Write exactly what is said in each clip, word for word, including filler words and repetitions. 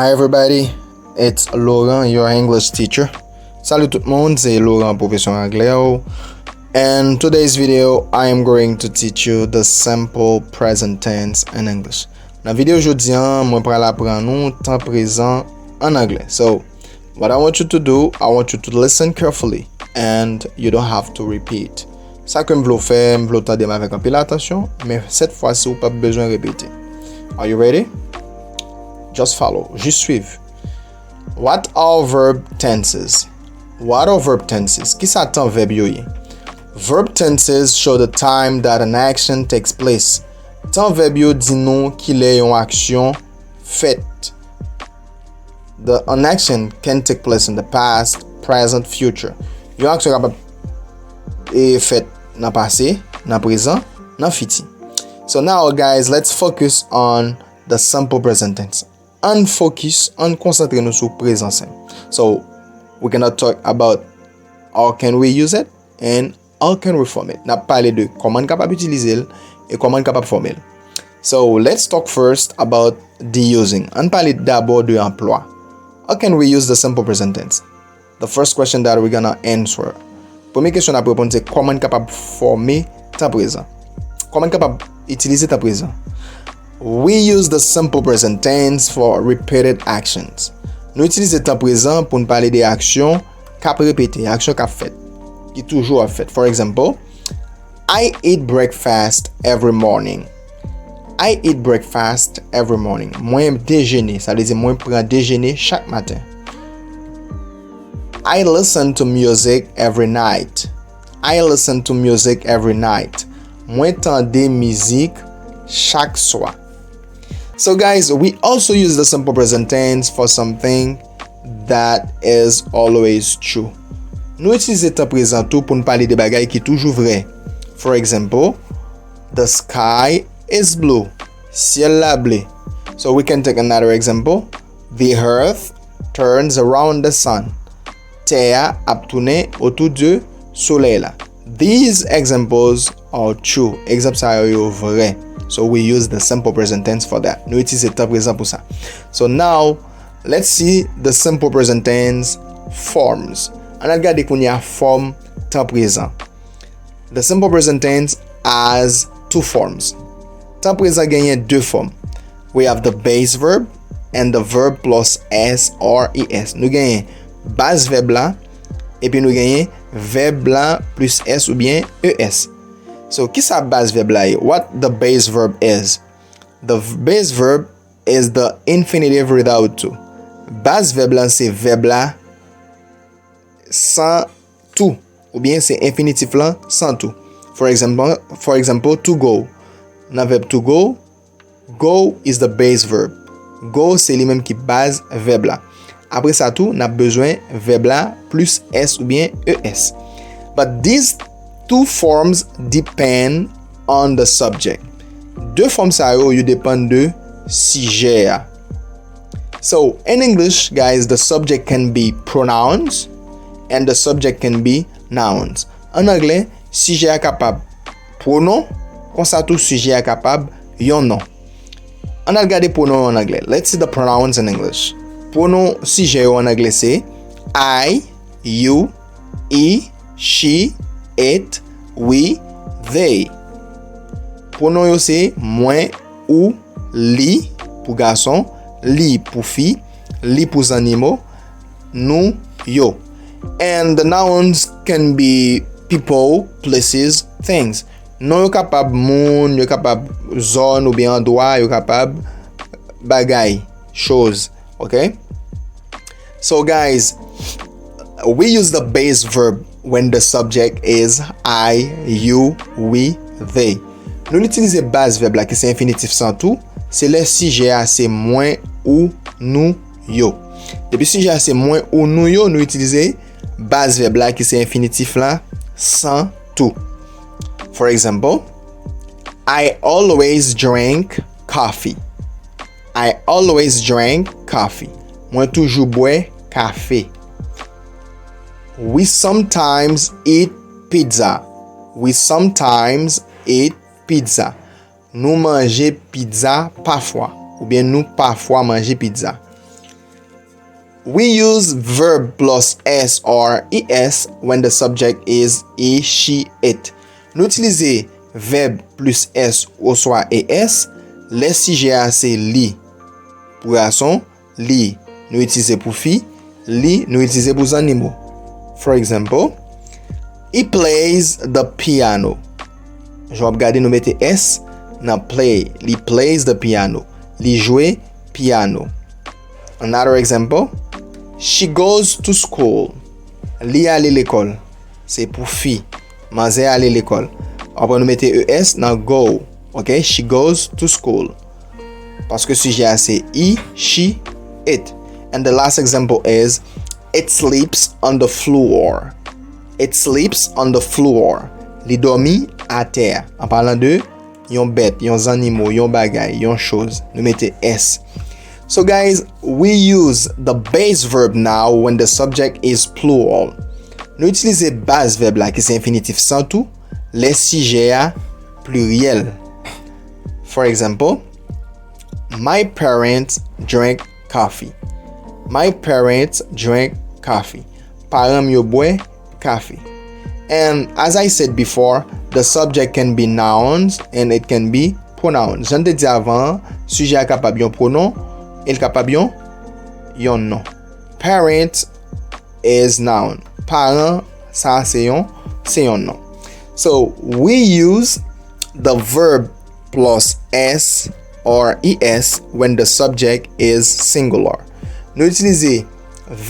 Hi everybody, it's Laurent, your English teacher. Salut tout moun, se Laurent, pwofesè anglè w. And today's video, I am going to teach you the simple present tense in English. Nan videyo jodi an, mwen pral aprann ou tan prezan an anglè. So, what I want you to do, I want you to listen carefully and you don't have to repeat. Sa ke m vle w fè, m vle w tande m avèk anpil atansyon, men sèt fwa si w p ap bezwen repete. Are you ready? Just follow, jis swiv. What are verb tenses? What are verb tenses? Kisa tan vèb yo ye? Verb tenses show the time that an action takes place. Tan vèb yo di nou kilè yon aksyon fèt. The, an action can take place in the past, present, future. Yon aksyon kapab e fèt nan pase, nan prezan, nan fiti. So now, guys, let's focus on the simple present tense. Ann focus, ann konsantre nou sou prezan senp. So, we gonna talk about how can we use it and how can we form it. N ap pale de kòman n kapab itilize l e kòman n kapab fòme l. So, let's talk first about the using. Ann pale dabò de anplwa. How can we use the simple present tense? The first question that we're gonna answer. Premye kesyon n ap reponn se kòman n kapab fòme tan prezan. Kòman n kapab itilize tan prezan? We use the simple present tense for repeated actions. Nou itilize tan prezan pou n pale de aksyon k ap repete, aksyon k ap fèt, ki toujou ap fèt. For example, I eat breakfast every morning. I eat breakfast every morning. Mwen dejene, sa vle di mwen pran dejene chak maten. I listen to music every night. I listen to music every night. Mwen tande mizik chak swa. So guys, we also use the simple present tense for something that is always true. Nou itilize tan prezan tou pou n pale de bagay ki toujou vrè. For example, the sky is blue. Syèl la ble. So we can take another example. The earth turns around the sun. Tè a ap tounen otou de solèy la. These examples are true. Egzanp sa yo, yo vrè. So we use the simple present tense for that. Nou itilize tan prezan pou sa. So now, let's see the simple present tense forms. Ann al gade kounye a fòm tan prezan. The simple present tense has two forms. Tan prezan genyen de fòm. We have the base verb and the verb plus s or es. Nou genyen baz vèb la, epi nou genyen vèb la plis s oubyen es. So, kisa baz vèb la ye? What the base verb is? The v- base verb is the infinitive without to. Baz vèb la se vèb la san to, oubyen se enfinitif lan san to. For example, for example, to go. Nan vèb to go, go is the base verb. Go se li menm ki baz vèb la. Apre sa tou, n ap bezwen vèb la plis s oubyen es. But these two forms depend on the subject. De fòm sa yo, yo depann de sijè a. So, in English, guys, the subject can be pronouns and the subject can be nouns. An anglè, sijè a kapab pwonon, konsa tou sijè a kapab yon non. Ann al gade pwonon yo an anglè. Let's see the pronouns in English. Pwonon sijè yo an anglè se I, you, he, she, it, we, they. Pwonon yo se mwen, ou, li pou gason, li pou fi, li pou zannimo, nou, yo. And the nouns can be people, places, things. Non yo kapab moun, yo kapab zòn oubyen andwa, yo kapab bagay, choz. Ok? So guys, we use the base verb when the subject is I, you, we, they. Nou itilize baz vèb la ki se enfinitif san tou, se lè sijè a se mwen, ou, nou, yo. Depi sijè a se mwen, ou, nou, yo, nou itilize baz vèb la ki se enfinitif la san tou. For example, I always drink coffee. I always drink coffee. Mwen toujou bwè kafe. We sometimes eat pizza. We sometimes eat pizza. Nou manje pizza pafwa, oubyen nou pafwa manje pizza. We use verb plus s or es when the subject is he, she, it. Nou itilize vèb plis s oswa es lè sijè a se li pou gason, li nou itilize pou fi, li nou itilize pou zannimo. For example, he plays the piano. Jan w ap gade, nou mete s nan play. He plays the piano. Li jwe pyano. Another example, she goes to school. Li ale lekòl. Se pou fi. Manzè ale lekòl. Apre nou mete es nan go. Ok? She goes to school. Paske sijè a se he, she, it. And the last example is, it sleeps on the floor. It sleeps on the floor. Li dòmi atè a. An palan de yon bèt, yon zannimo, yon bagay, yon choz, nou mete s. So guys, we use the base verb now when the subject is plural. Nou itilize baz vèb la ki se enfinitif san tou lè sijè a pliryèl. For example, my parents drink coffee. My parents drink coffee. Paran m yo bwè kafe. And as I said before, the subject can be nouns and it can be pronouns. Jan m te di avan an, sijè a kapab yon pwonon, e l kapab yon yon non. Parent is noun. Paran, sa se yon se yon non. So we use the verb plus s or es when the subject is singular. Nou itilize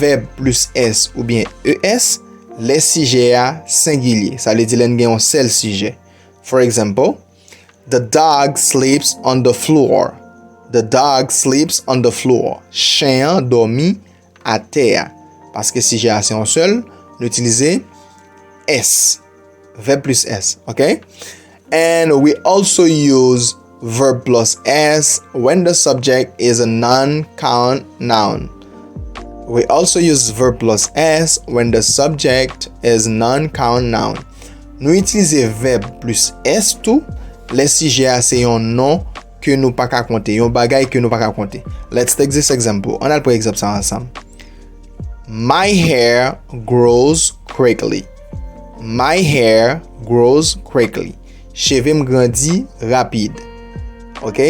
vèb plis s oubyen es lè sijè a sengilye. Sa vle di lè n gen yon sèl sijè. For example, the dog sleeps on the floor. The dog sleeps on the floor. Chen an dòmi atè a. Paske sijè a se yon sèl, nou itilize s. Vèb plis s, ok? And we also use verb plus s when the subject is a noun count noun. We also use verb plus s when the subject is noun count noun. Nou itilize vèb plis s tou lè sijè a se yon non ke nou pa ka konte, yon bagay ke nou pa ka konte. Let's take this example. Ann al pran egzanp sa a ansanm. My hair grows quickly. My hair grows quickly. Cheve m grandi rapid. Ok?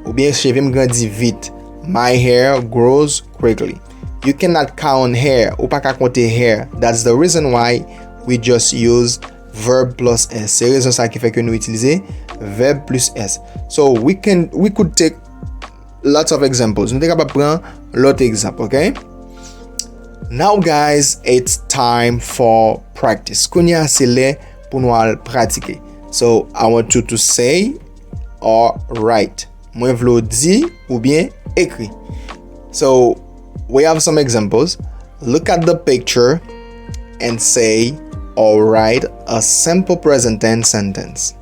Oubyen cheve m grandi vit. My hair grows quickly. You cannot count hair. Ou pa ka konte hair. That's the reason why we just use verb plus s. Se rezon sa ki fè ke nou itilize vèb plis s. So we can, we could take lots of examples. Nou te kapab pran lòt egzanp, ok? Now guys, it's time for practice. Kounye a se lè pou nou al pratike. So I want you to say or write. Mwen vle w di oubyen ekri. So we have some examples. Look at the picture and say or write a simple present tense sentence.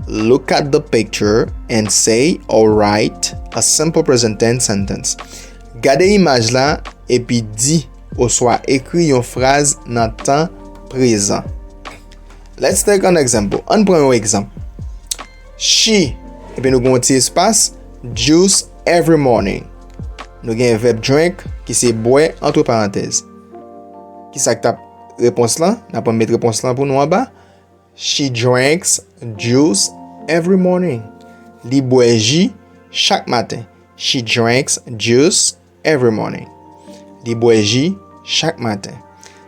Look at the picture and say or write a simple present tense sentence. Gade imaj la epi di oswa ekri yon fraz nan tan prezan. Let's take an example. Ann pran yon egzanp. She, epi nou gen yon ti espas, juice every morning. Nou gen vèb drink ki se bwè antre parantèz. Kisa k t ap repons lan? N ap met repons lan pou nou anba. She drinks juice every morning. Li bwè ji chak maten. She drinks juice every morning. Li bwè ji chak maten.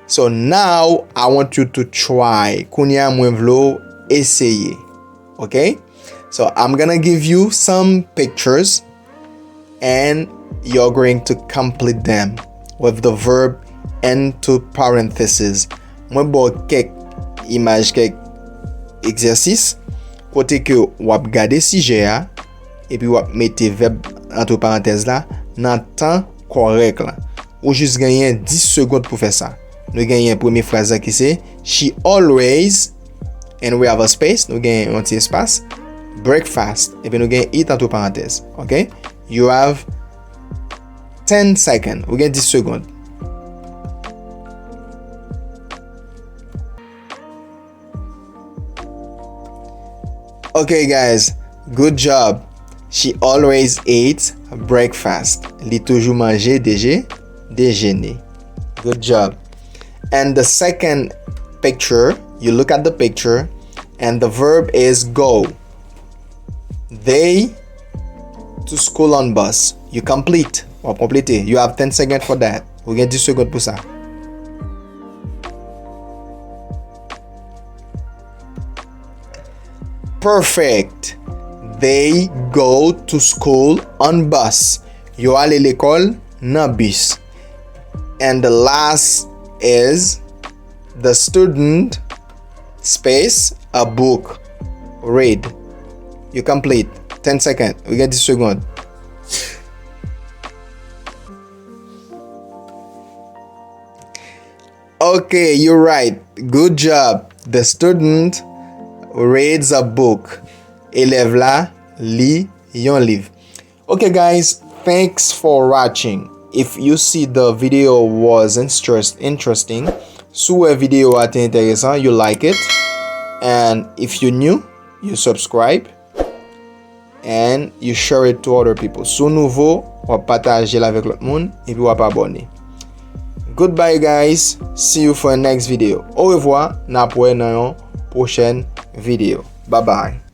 So now I want you to try. Kounye a mwen vle w eseye. Ok? So I'm gonna give you some pictures and you're going to complete them with the verb into parentheses. Mwen ba w kèk imaj, kèk egzèsis kote ke w ap gade sijè a epi w ap mete vèb antre parantèz la nan tan kòrèk la. Ou jis genyen dis segonn pou fè sa. Nou genyen premye fraz la ki se she always, and we have a space, nou gen yon ti espas, breakfast, epi nou gen it antre parantèz, ok? You have ten seconds, ou gen dis segonn. Ok guys, good job. She always eats breakfast. Li toujou manje deje, déjeuner. Good job. And the second picture, you look at the picture, and the verb is go. They to school on bus. You complete. W ap konplete. You have ten seconds for that. Ou gen dis segond pou sa. Perfect. They go to school on bus. Yo ale lekòl nan bis. And the last is the student space a book. Read. You complete. Ten seconds. Ou gen dis segond. Ok, you're right. Good job. The student reads a book. Elèv la li yon liv. Ok, guys, thanks for watching. If you see the video was interest, interesting, si w wè videyo a te enteresan, you like it. And if you new, you subscribe. And you share it to other people. Si w nouvo, w ap pataje l avèk lòt moun, epi w ap abòne. Goodbye, guys. See you for a next video. Orevwa, n ap wè nan yon pwochèn videyo. Bye bye.